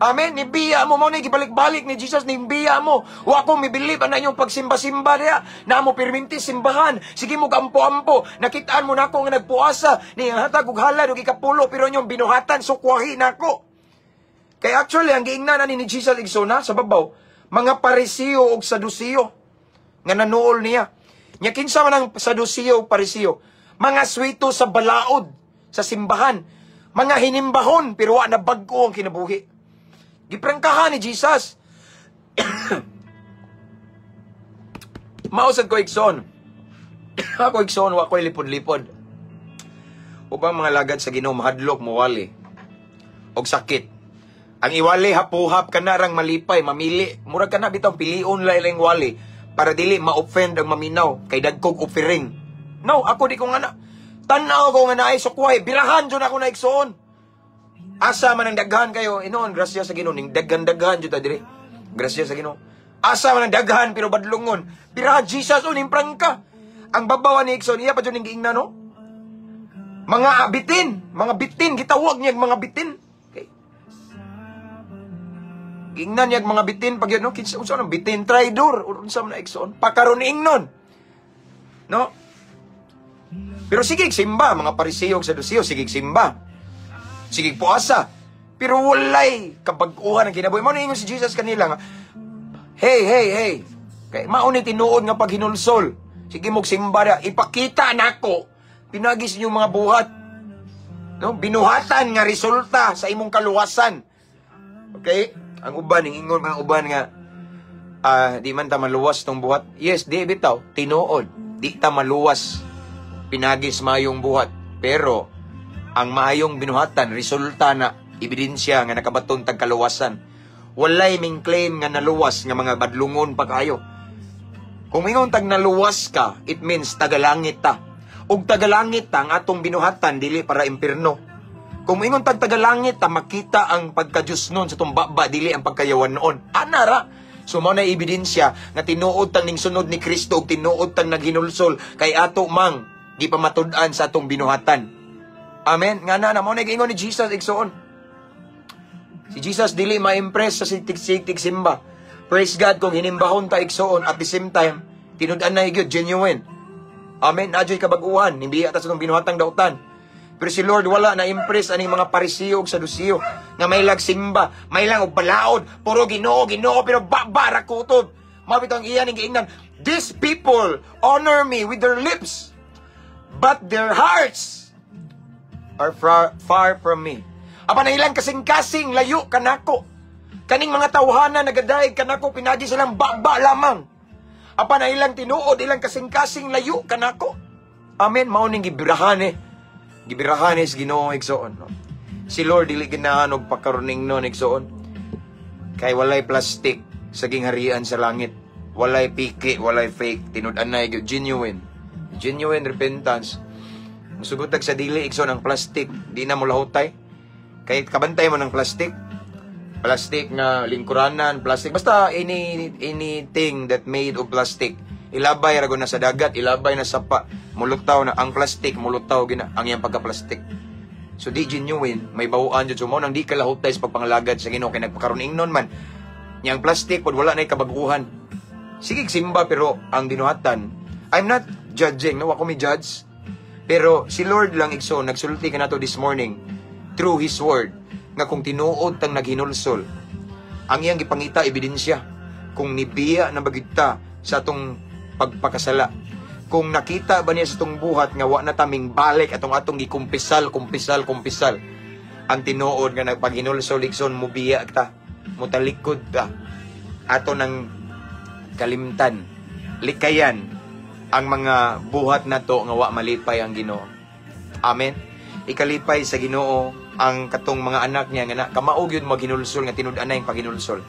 Amen. Nibiya mo mo ni gibalik-balik ni Jesus, nibiya mo. Wa ko mibilib ana inyong pagsimba-simba diha. Na mo pirminti simbahan. Sige mo ampo-ampo. Nakitaan mo nako nga nagpuasa ni hatag og halad og ikapulo, pero inyong binuhatan sukwahi nako. Kay actually ang giingnan ani ni Jesus, igsoon, sa babaw, mga Parisiyo og Sadusiyo nga nanuol niya. Nya kinsa man ang Sadusiyo ug Parisiyo? Mga swito sa balaod sa simbahan. Mga hinimbahon pero wa na bag-o ang kinabuhi. Giprangkahan ni Jesus. Mao sad ko, igsoon. Ako, igsoon, wa ko'y lipod-lipod. Ubang mga lagad sa Ginoo mahadlok mowali og sakit. Ang iwali hapuhap ka na rang malipay, mamili. Murag ka na bitaw pilion la ilang wali para dili ma-offend ang maminaw kay dagkog offering. No, ako di ko nga na. Tan-aw ko nga naay sukway, birahan jud ako na, igsoon. Asa man ang daghan kayo, inoon, grasya sa Ginoo ning daghan-daghan jud ta diri. Grasya sa Ginoo. Asa man ang daghan pero badlongon. Birahan Jesus o ning prangka. Ang babaw ni, igsoon, iya pa jud ning giingnan, no? Mga bitin, mga bitin, gitawag niya mga bitin. Okay. Giingnan niya mga bitin pag yun, no? Kinsa unsa man bitin, traidor, unsa man na, igsoon. Pakaron ingnon. No? Pero sige simba, mga Pariseo ug Saduceo, sige simba. Sige puasa. Pero walay kabag-uhan ang kinabuhi. Mao ingon si Jesus kanila nga, "Hey, hey, hey. Kay mao ni tinuod nga paghinulsol. Sige mo simba ra, ipakita nako pinagi sa inyong mga buhat." No? Binuhatan nga resulta sa imong kaluwasan. Okay? Ang uban, ning ingon mga uban nga di man ta maluwas tong buhat. Yes, di bitaw, tinuod. Di ta maluwas pinagi sa maayong buhat. Pero ang maayong binuhatan, resulta na ebidensya nga nakabaton tag kaluwasan. Walay ming claim nga naluwas nga mga badlungon pa kayo. Kung ingon tag naluwas ka, it means tagalangit ta. Ug tagalangit ta, ang atong binuhatan dili para impierno. Kung ingon tag tagalangit ta, makita ang pagka-Diyos nun sa atong baba, dili ang pagkayawan noon. Ana ra. So mao na ebidensya nga tinuod tang ning sunod ni Kristo ug tinuod tang naghinulsol kay ato mang gipamatud-an sa atong binuhatan. Amen. Nga na na mao na giingon ni Jesus, igsoon. Si Jesus dili ma-impress sa sitig-sitig simba. Praise God kung hinimbahon ta, igsoon, at the same time tinud-an na gyud genuine. Amen. Naa juy kabag-uhan, nibiya ta sa atong binuhatang dautan. Pero si Lord wala na impress aning mga Parisiyo ug Sadusiyo nga may lag simba, may lang og balaod, puro Ginoo, Ginoo, pero baba ra kutob. Mao bitaw ang iya ning giingnan, "These people honor me with their lips, but their hearts are far, far from me." Apan ang ilang kasing-kasing layo kanako. Kaning mga tawhana nagadaig kanako pinagi silang baba lamang. Apan ang ilang tinuod, ilang kasing-kasing layo kanako. Amen, mao ning gibirahan eh. Gibirahan is Ginoo, igsoon, no? Si Lord dili ganahan og pakaruning nun, igsoon. Kay walay plastic sa gingharian sa langit. Walay piki, walay fake, tinud-an na gyud genuine. Genuine repentance. Musugot sa dili, igsoon, ang plastic, di na mo lahutay. Kay kabantay mo ng plastic. Plastic nga lingkuranan, plastic basta anything that made of plastic. Ilabay ra na sa dagat, ilabay na sa pa, mulutaw na ang plastic, mulutaw gina ang iyang pagka-plastic. So di genuine, may bawaan jud. So mao nang di ka lahutay sa pagpangalagad sa Ginoo kay nagpakaron ingnon man. Yang plastic pod wala na kabaguhan. Sige simba pero ang binuhatan, I'm not judging, no, ako mi judge. Pero si Lord lang, igsoon, nagsulti kanato this morning through His Word nga kung tinuod tang naghinulsol, ang iyang gipangita ebidensya kung nibiya na ba gyud ta sa atong pagpakasala. Kung nakita ba niya sa atong buhat nga wa na taming balik atong atong gikumpisal, kumpisal, kumpisal. Ang tinuod nga nagpaghinulsol, igsoon, mubiya ta, mutalikod ta. Ato nang kalimtan, likayan ang mga buhat nato nga wa malipay ang Ginoo. Amen. Ikalipay sa Ginoo ang katong mga anak niya nga na kamao gyud maghinulsol nga tinud-anay ang paghinulsol.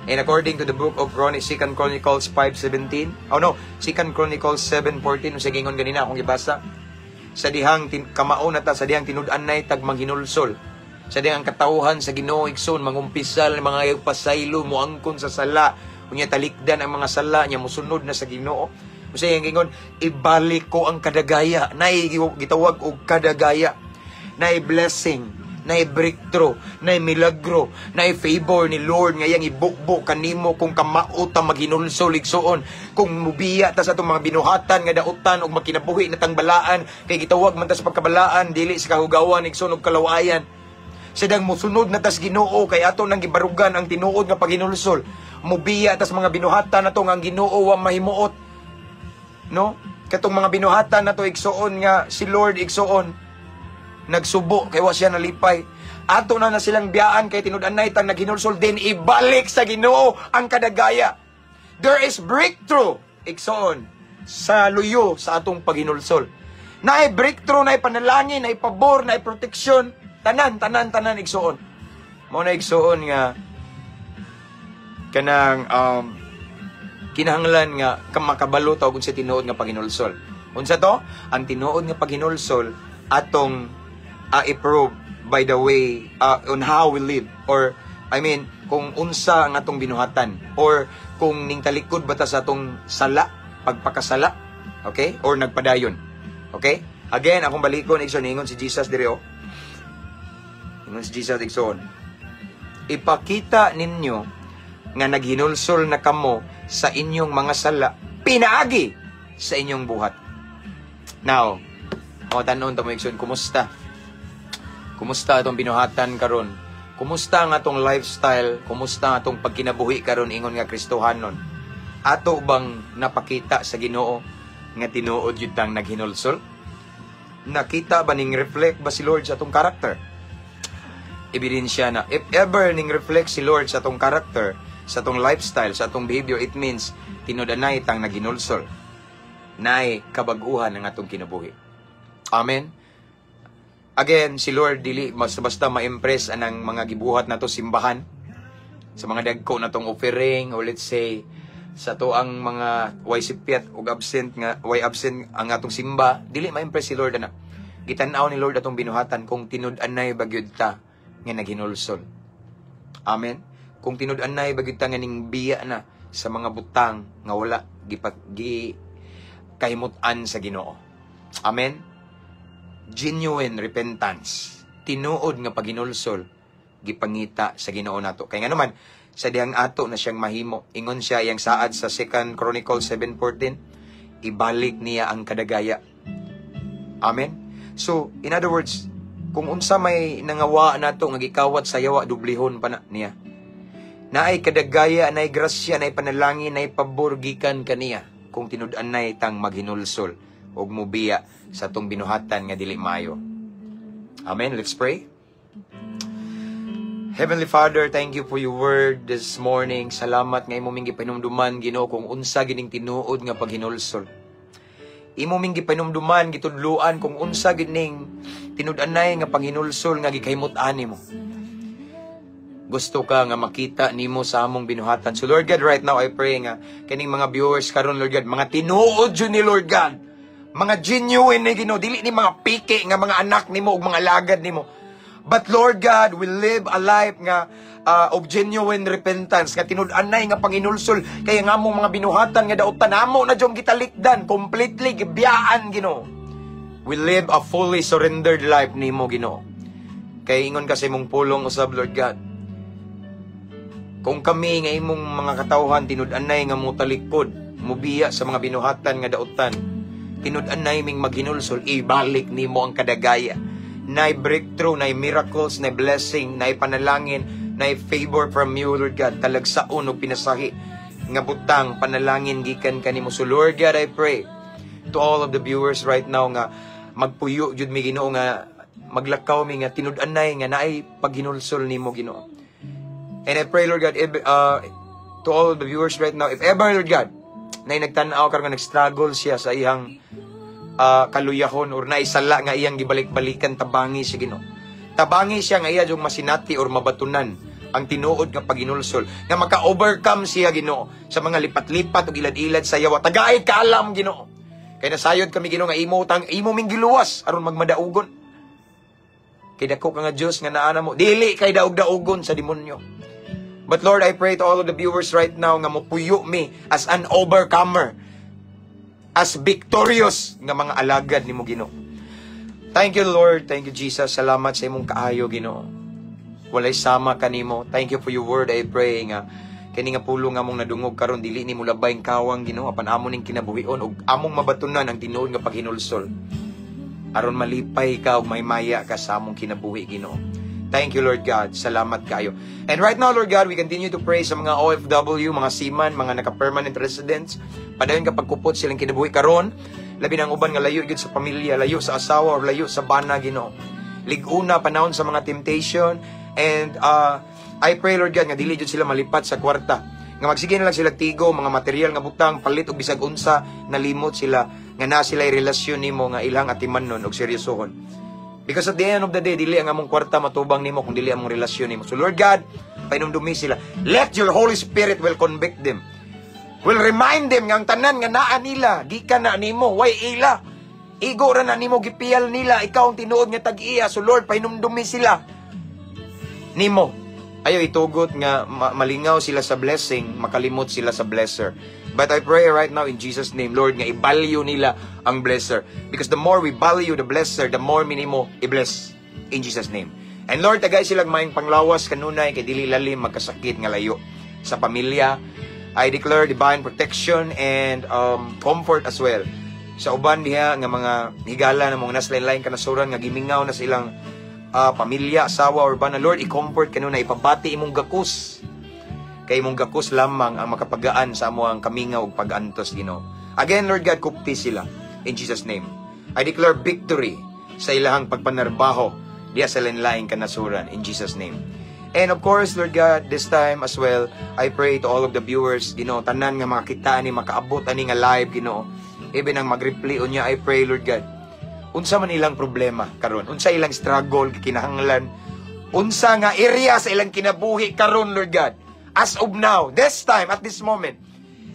And according to the book of Second Chronicles 5:17, oh no, Second Chronicles 7:14, sa gingon ganina akong gibasa, sa dihang kamao na ta, sa dihang tinud-anay tag maghinulsol, sa dihang ang katawhan sa Ginoo, igsoon, mangumpisal, mga pasaylo, moangkon sa sala, unya talikdan ang mga sala niya, musunod na sa Ginoo. Usa iyang gingon, "Ibalik ko ang kadagaya." Nay gitawag og kadagaya. Nay blessing. Naay breakthrough, naay milagro, naay favor ni Lord nga iyang ibukbo kanimo kung kamao ta maghinulsol, igsuon, kung mubiya ta sa atong mga binuhatan nga dautan ug magkinabuhi na tang balaan kay gitawag man ta sa pagkabalaan, dili sa kahugawan, igsuon, ug kalawayan. Sidang musunod na tas Ginoo kay ato nang gibarugan ang tinuod nga paghinulsol. Mubiya tas mga binuhatan nato nga ang Ginoo wa mahimuot. No? Katong mga binuhatan nato, igsuon, nga si Lord, igsuon, nagsubo kay wa siya nalipay. Ato na na silang biyaan kay tinud-anay tang naghinulsol din, ibalik sa Ginoo ang kadagaya. There is breakthrough, igsuon, sa luyo sa atong paghinulsol. Naay breakthrough, naay panalangin, naay pabor, naay proteksyon, tanan, tanan, tanan, igsuon. Mao na, igsuon, nga kanang kinahanglan nga makabalo ta og unsa tinuod nga paghinulsol. Unsa to? Ang tinuod nga paghinulsol atong i-prove by the way on how we live, or I mean, kung unsa ang atong binuhatan or kung ning talikod ba ta sa atong sala, pagpakasala, okay? Or nagpadayon. Okay? Again, akong balikon, igsoon, ingon si Jesus diri oh. Ingon si Jesus, igsoon. "Ipakita ninyo nga naghinulsol na kamo sa inyong mga sala pinaagi sa inyong buhat." Now, o tanon ta mo, igsoon, kumusta? Kumusta atong binuhatan karon? Kumusta ang atong lifestyle? Kumusta ang atong pagkinabuhi karon ingon nga Kristohanon? Ato bang napakita sa Ginoo nga tinuod yun tang naghinulsol? Nakita ba ning reflect ba si Lord sa atong character? Ebidensya na if ever ning reflect si Lord sa atong character, sa atong lifestyle, sa atong behavior, it means tinud-anay tang naghinulsol. Naay kabaguhan ang atong kinabuhi. Amen. Again, si Lord dili basta-basta ma-impress anang mga gibuhat nato simbahan sa mga dagko natong offering, or let's say sa to ang mga way sipyat ug absent nga way absent ang atong simba, dili ma-impress si Lord ana. Gitan-aw ni Lord atong binuhatan kung tinud-anay ba gyud ta nga naghinulsol. Amen. Kung tinud-anay ba gyud ta nga ning biya na sa mga butang nga wala gipag gi kahimut-an sa Ginoo. Amen. Genuine repentance, tinuod nga paghinulsol, gipangita sa Ginoo nato. Kay nga naman, sa dihang ato na siyang mahimo, ingon siya iyang saad sa 2 Chronicles 7:14, ibalik niya ang kadagaya. Amen. So, in other words, kung unsa may nangawa nato nga gikawat sa yawa, dublihon pa na niya. Naay kadagaya, naay grasya, naay panalangin, naay pabor gikan kaniya kung tinud-anay tang maghinulsol ug mubiya sa atong binuhatan nga dili maayo. Amen. Let's pray. Heavenly Father, thank you for your word this morning. Salamat nga imo ming gipanumduman, Ginoo, kung unsa gining tinuod nga paghinulsol. Imo ming gipanumduman, gitudluan kung unsa gining tinud-anay nga panghinulsol nga gikahimut-an nimo. Gusto ka nga makita nimo sa among binuhatan. So Lord God, right now I pray nga kining mga viewers karon, Lord God, mga tinuod jud ni Lord God. Mga genuine ni Ginoo, dili ni mga piki nga mga anak nimo ug mga alagad nimo. But Lord God, we live a life nga of genuine repentance, nga tinud-anay nga panginulsol kaya nga among mga binuhatan nga dautan amo na jud gitalikdan, completely gibiyaan, Ginoo. We live a fully surrendered life nimo, Ginoo. Kay ingon kasi mong pulong usab, Lord God, kung kami nga imong mga katawhan tinud-anay nga mutalikod, mubiya sa mga binuhatan nga dautan, tinud-anay ming maghinulsol, ibalik nimo ang kadagaya. Nay breakthrough, nay miracles, nay blessing, nay panalangin, nay favor from you, Lord God, talagsaon og pinasahi nga butang panalangin gikan kanimo. So Lord God, I pray to all of the viewers right now nga magpuyo jud mi, Ginoo, nga maglakaw mi nga tinud-anay nga naay paghinulsol nimo, Ginoo. And I pray, Lord God, if, to all the viewers right now, if ever, Lord God, na nagtan-aw karon nga nag-struggle siya sa iyang kaluyahon or naisala nga iyang gibalik-balikan, tabangi siya, Ginoo. Tabangi siya nga iya yung masinati or mabatunan ang tinuod nga paghinulsol nga maka-overcome siya, Ginoo, sa mga lipat-lipat ug ilad-ilad sa yawa. Tagaay kaalam, Ginoo. Kay nasayod kami, Ginoo, nga imo tang imo ming giluwas aron magmadaugon. Kay dako ka nga Dios nga naa namo, dili kay daog-daugon sa demonyo. But Lord, I pray to all of the viewers right now nga mopuyo mi as an overcomer, as victorious nga mga alagad nimo, Ginoo. Thank you, Lord. Thank you, Jesus. Salamat sa imong kaayo, Ginoo. Walay sama kanimo. Thank you for your word. I pray nga kini nga pulong nga among nadungog karon dili ni mulabay ang kawang, Ginoo, apan amo ning kinabuhion ug among mabatunan ang tinuod nga paghinulsol aron malipay ka ug maymaya ka sa among kinabuhi, Ginoo. Thank you, Lord God. Salamat kayo. And right now, Lord God, we continue to pray sa mga OFW, mga seaman, mga naka-permanent residents. Padayon ka pagkupot silang kinabuhi karon. Labi na ang uban nga layo gyud sa pamilya, layo sa asawa or layo sa bana, Ginoo. Lig-una panahon sa mga temptation and I pray, Lord God, nga dili jud sila malipat sa kwarta. Nga magsige na lang sila tigo, mga material nga butang, palit og bisag unsa, nalimot sila nga na sila relasyon nimo nga ilang atimanon og seryosohon. Because at the end of the day, dili ang among kwarta matubang nimo kung dili among relasyon nimo. So Lord God, painumdumi sila. Let your Holy Spirit will convict them. Will remind them nga ang tanan nga naa nila, gikan na nimo, way ila. Igo ra na nimo gipiyal nila, ikaw ang tinuod nga tag-iya. So Lord, pahinumdumi sila nimo. Ayo itugot nga malingaw sila sa blessing, makalimot sila sa blesser. But I pray right now in Jesus' name, Lord, nga i-value nila ang blesser. Because the more we value the blesser, the more minimo i-bless. In Jesus' name. And Lord, tagay silang maayong panglawas kanunay kay dili lalim magkasakit nga layo sa pamilya. I declare divine protection and comfort as well sa uban diha nga mga higala na mga nasa lain kanasuran nga gimingaw na silang pamilya, asawa or bana. Lord, i-comfort kanunay, ipabati imong gakus. Kay imong gakus lamang ang makapagaan sa among kamingaw ug pag-antos, Ginoo. Again, Lord God, kupti sila in Jesus' name. I declare victory sa ilahang pagpanarbaho diya sa lain-laing kanasuran in Jesus' name. And of course, Lord God, this time as well, I pray to all of the viewers, Ginoo, tanan nga makakita ani, makaabot ani nga live, Ginoo. Even ang mag-reply unya, I pray, Lord God, unsa man ilang problema karon, unsa ilang struggle, kinahanglan, unsa nga area sa ilang kinabuhi karon, Lord God, as of now, this time, at this moment,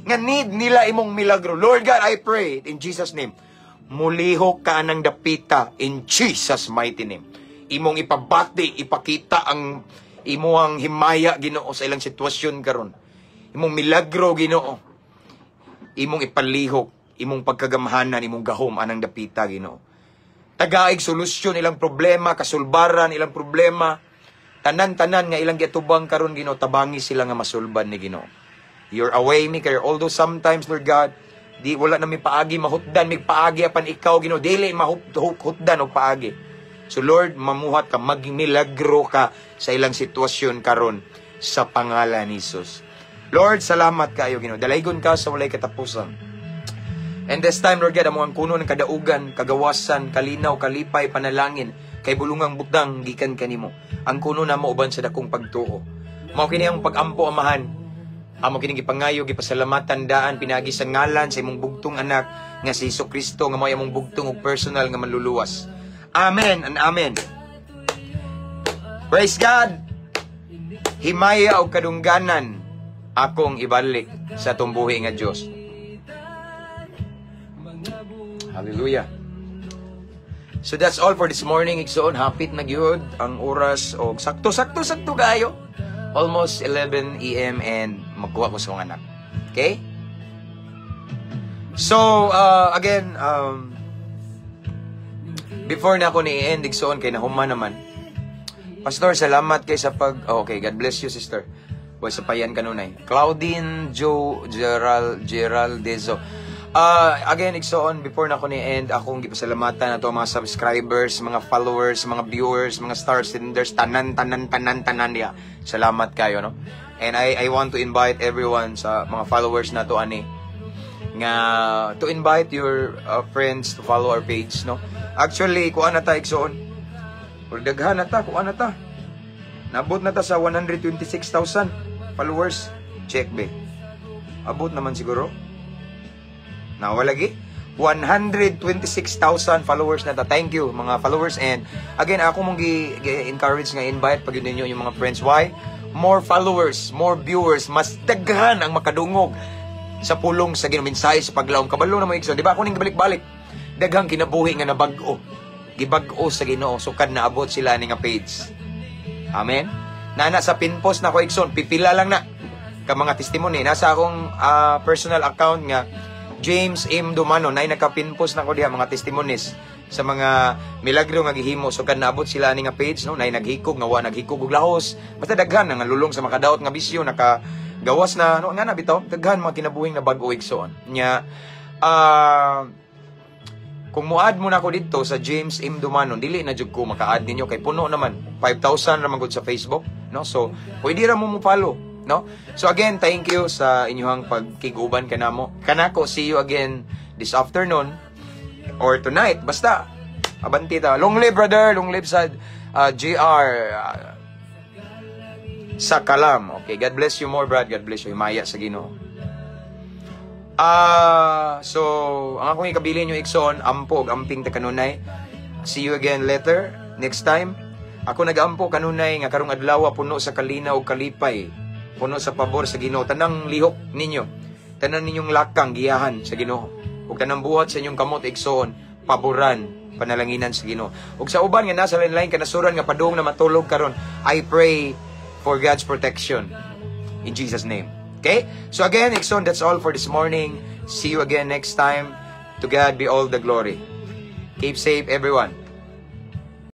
nga need nila imong milagro. Lord God, I pray in Jesus' name, mulihok ka anang dapita in Jesus' mighty name. Imong ipabati, ipakita ang imuang himaya, Ginoo, sa ilang sitwasyon karon. Imong milagro, Ginoo. Imong ipalihok, imong pagkagamhanan, imong gahom anang dapita, Ginoo. Tagaig solusyon ilang problema, kasulbaran ilang problema. Tanan-tanan nga ilang giatubang karon, Ginoo, tabangi sila nga masulban ni Ginoo. You're a way maker. Although sometimes, Lord God, di wala na mi paagi mahutdan, mig paagi apan ikaw, Ginoo, dili mahutdan og paagi. So Lord, mamuhat ka, magmilagro ka sa ilang sitwasyon karon sa pangalan ni Jesus. Lord, salamat kaayo, Ginoo. Dalaygon ka sa walay katapusan. And this time, Lord God, amo ang kuno ng kadaugan, kagawasan, kalinaw, kalipay, panalangin, kay bulungang butang gikan kanimo. Ang kuno namo uban sa dakong pagtuo. Mao kini ang pag-ampo, Amahan. Amo kini gipangayo, gipasalamatan daan pinagi sa ngalan sa imong bugtong anak nga si Hesus Kristo nga mao among bugtong ug personal nga manluluwas. Amen and amen. Praise God. Himaya og kadungganan akong ibalik sa tumbuhi nga Dios. Hallelujah. So that's all for this morning, igsoon. Hapit na gyud ang oras og sakto sakto sakto kayo. Almost 11 AM and magkuha ko sa mga anak. Okay? So, again, before na ako ni-end, igsoon, kay nahuman naman. Pastor, salamat kay sa pag... Oh, okay, God bless you, sister. Boy, sa payan kanunay. Claudine Joe Geraldezo. Again, igsoon, before na ako ni-end, akong gipasalamatan na to mga subscribers, mga followers, mga viewers, mga star senders, tanan, tanan, tanan, tanan niya. Salamat kayo, no? And I want to invite everyone sa mga followers na to ani nga to invite your friends to follow our page, no? Actually, kuan na ta, igsoon. Or daghan na ta, kuan na ta. Nabot na ta sa 126,000 followers. Check be. Abot naman siguro. Nawala lagi. 126,000 followers na ta. Thank you mga followers, and again, ako mong gi-encourage nga invite pag ninyo yung mga friends. Why? More followers, more viewers, mas daghan ang makadungog sa pulong sa Ginoo, mensahe sa paglaom. Kabalo na mo, igsoon. Di ba ako ning balik-balik? Daghang kinabuhi nga nabag-o. Gibag-o sa Ginoo sukad naabot sila ni nga page. Amen. Nana sa pinpost na ko, igsoon, pipila lang na ka mga testimony nasa akong personal account nga James M. Dumano, nay naka-pinpost na ko diha mga testimonies. Sa mga milagro nga gihimo so kan naabot sila ani nga page, no, nay naghikog nga wa naghikog og lahos, basta daghan nga lulong sa makadaot nga bisyo, naka gawas na, no, nga na bitaw daghan mga kinabuhing na bag-o, igsoon. Nya kung muad mo na ako dito sa James M. Dumanon, dili na jud ko maka-add ninyo kay puno naman. 5,000 ra man gud sa Facebook, no? So, pwede ra mo mo follow, no? So again, thank you sa inyong pagkiguban kanamo. Kanako, see you again this afternoon or tonight. Basta abanti ta. Long live, brother, long live sa GR sa Kalam. Okay, God bless you more, Brad. God bless you. Himaya sa Ginoo. So, ang akong ikabilin nyo, igsoon, ampo, ug amping ta kanunay. See you again later, next time. Ako nag-ampo kanunay nga karong adlaw puno sa kalinaw ug kalipay, puno sa pabor sa Ginoo. Tanang lihok ninyo, tanan ninyong lakang giyahan sa Ginoo. Ug tanang buhat sa inyong kamot, igsoon, paboran, panalanginan sa Ginoo. Ug sa uban nga nasa lain kanasuran nga padung na matulog karon, I pray for God's protection in Jesus' name. Okay? So again, igsoon, that's all for this morning. See you again next time. To God be all the glory. Keep safe, everyone.